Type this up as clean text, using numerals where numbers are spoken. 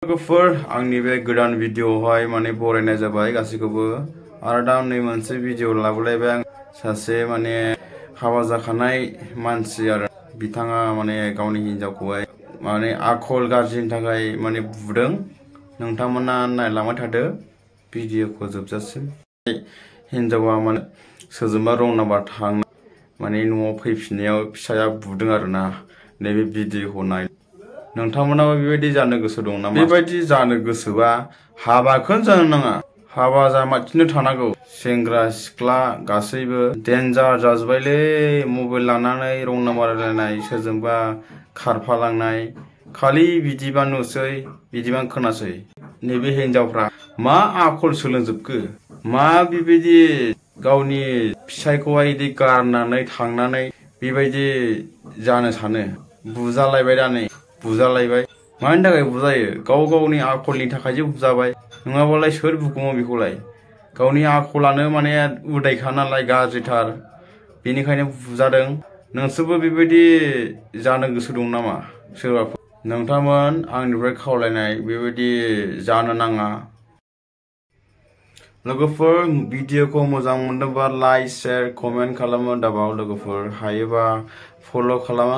लोगोफोर आंनि बे गोदान भिडिअआवहाय माने बरायनाय जाबाय गासैखौबो आरो दा नै मोनसे भिडिअ लाबोलायबाय आं सासे माने हाबा जाखानाय मानसि आरो बिथाङा माने गावनि हिनजावखौहाय माने आखल गाज्रिनि थाखाय माने बुदों। नोंथांमोना नायलांबाय थादो भिडिअखौ जोबजासिम। हिनजावा माने सोरजोंबा रं नाम्बार थांना माने न'आव फैफिननायाव फिसाया बुदों आरोना। नैबे भिडिअखौ नाय। नोंथांमोनाबो बेबायदि जानो गोसो दं नामा? बेबायदि जानो गोसोबा हाबाखौनो जानो नाङा। हाबा जामाथिनो थानांगौ। सेंग्रा सिख्ला गासैबो डेन्जार जाजोब्बायलै। मबाइल लानानै रं नाम्बार रायलायनाय, सोरजोंबा खारफालांनाय, खालि बिदिबा नुसै बिदिबा खोनासै। नैबे हिनजावफ्रा मा आखल सोलोंजोबखो? मा बेबायदि गावनि फिसायखौहाय इदि गारनानै थांनानै बेबायदि जानो सानो? बुजालायबाय दा नै बुजालायबाय। मानि थाखाय बुजायो? गाव गावनि आखलनि थाखायसो बुजाबाय। नङाबालाय सोर बुगौमोन बेखौलाय? गावनि आखलानो माने उदायखा नालाय गाज्रिथार। बेनिखायनो बुजादों। नोंसोरबो बेबायदि जानो गोसो दं नामा? सोरबाफोर? नोंथांमोन आंनिफ्राय खावलायनाय बेबायदि जानो नाङा। लोगोफोर भिडिअखौ मोजां मोनदोंबा लाइक, शेयार, कमेन्ट खालामो दाबाव। लोगोफोर हायोबा फल' खालाम।